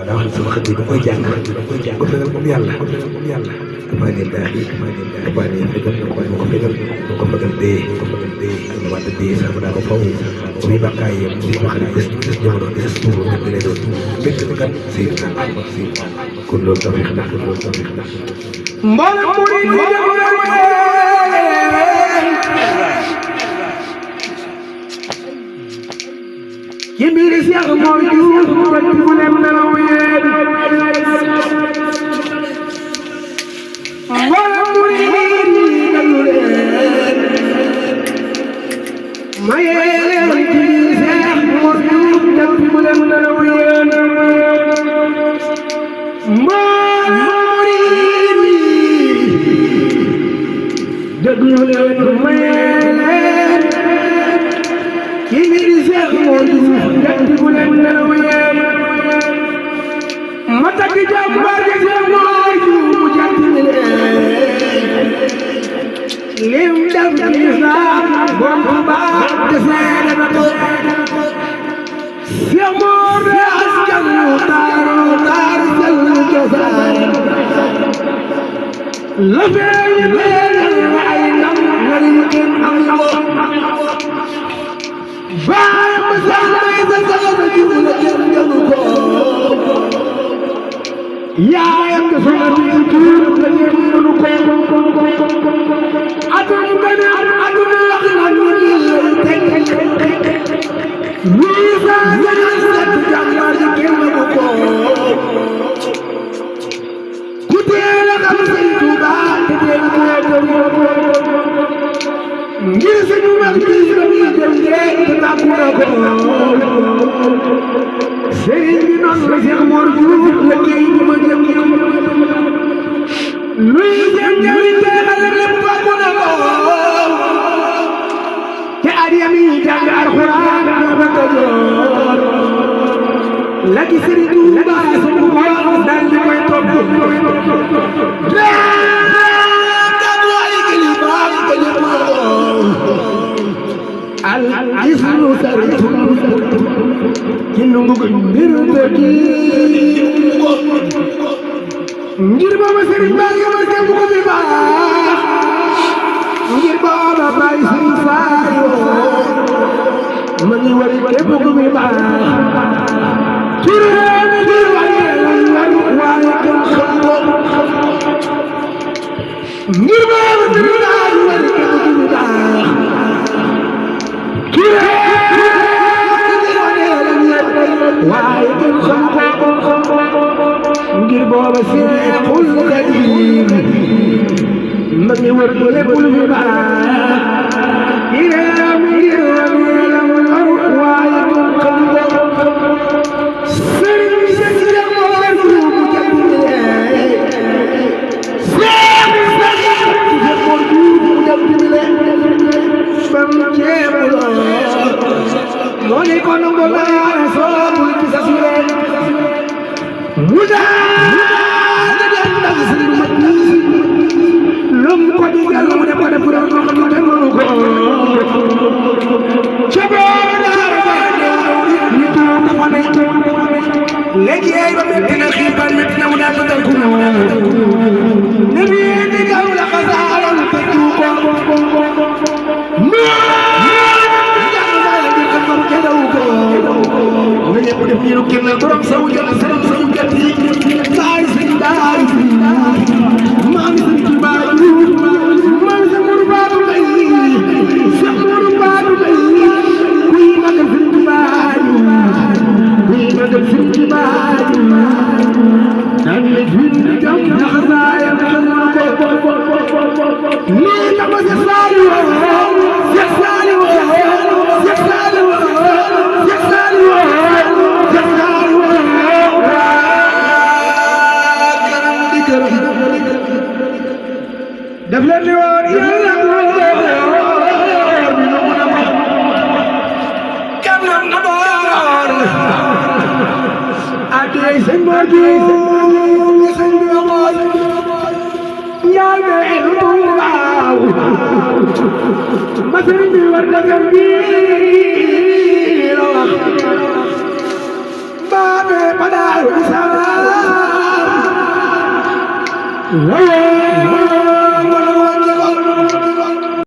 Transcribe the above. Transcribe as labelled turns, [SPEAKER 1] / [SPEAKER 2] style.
[SPEAKER 1] daa wax ne sama xët yi ba koy jàng ko fegal moom yàlla damaa leen daal damaa leen fegal ma ko fegal dee ma wàtt dee sax ma daa ko faw ba muy bàkkaay yem si ma xarit des jamono des tuuru nga lay doon mbégte bi kat si kon loolu tawfiix la mboolem ci biir Cheikh Mor Diouf ba ci mu dem nelaw yéen mboolem murid yi dañu leen maye leen ci biir Cheikh Mor Diouf ba ci mu dem nelaw yéen mboolem murid yi dañu leen maye leen ci biir Cheikh Mor Diouf ngeen bu leen nelaw yéen ma takk jàmbaar ji Cheikh Mor Diouf mu jàpp lim def ci lislaam borom bu baax te seede na ko Cheikh Mor de askan wu taaru sell cosaan la feeñ leen ay ndam nga ñu kenn am baay ma sax may sa sax jiw la kenn jëlu ko yaayam nga soxla ci jiw la kenn jëlu ko atum gën a aduna wax na ñu lay teg wii sa gën a set jàmbaar ji kenn jëlu ko ku teel a xam Sëñ Tuuba te teel a ngir suñu wax bi dañuy dem dee tàggu na ko sëriñ bi noonu la Cheikh Mor Diouf la kii bi ma jëm luy jëm jëriñ teexale lépp tàggu na ko te at yam yi jàng alxuraan dafa tëjoon la ki sëriñ Tuuba suñu ko daal di koy topp al ismu saritu kinu ngug mbiru tëddi ngir booba sëriñ baa ngi ma jëm ko fi baax ngir booba bay sëriñ Saayo ma ngi wari képp ku fi baax tureen ngir waaye lan waaye kenn xam ko ngir booba sëriñ baa ngi wari képp ku fi baax waaye kenn xam ko ngir booba Seexul Xadiim ma ngi wër lépp lu fi baax ireem ngir waneelam waaye kenn xam ko sëriñ Seex Mor Diouf mu jàppale Seex Mor Diouf mu jàppale bam ceebuloo moo ne ko nangu laa soobul ci sa sure mu daa dem ndax sëriñ mat lum ko digal mu def ko def ko doon ko te mënu ko coboo daara ba ñu tuur dafa ne léegi yaay ba metti na xiibal metti na mu daa tëddal ku ne bii digal la xasaaral te tuuko ñëpp def ñu kenn borom saw jël borom saw jël yi baay sëñ daay maam sëñ Tuubaa maam sëñ Modu Baadu Mbay sëñ Modu Baadu Mbay kuy magal sëñ Tuubaa kuy magal sëñ Tuubaa daan ne fi ñu jam jaxasaayam xam ko lii dama si Saaliw Seex Saaliw Seex Saaliw Seex Saaliw daf leen di woon yàlla bi nu mun a ma kanam na door atey sëñ Mor Diouf sëñ bi waxoon ñaal be elu tuubaaw ma sëñ bi war na gam bi la wax baabe padaaru waaw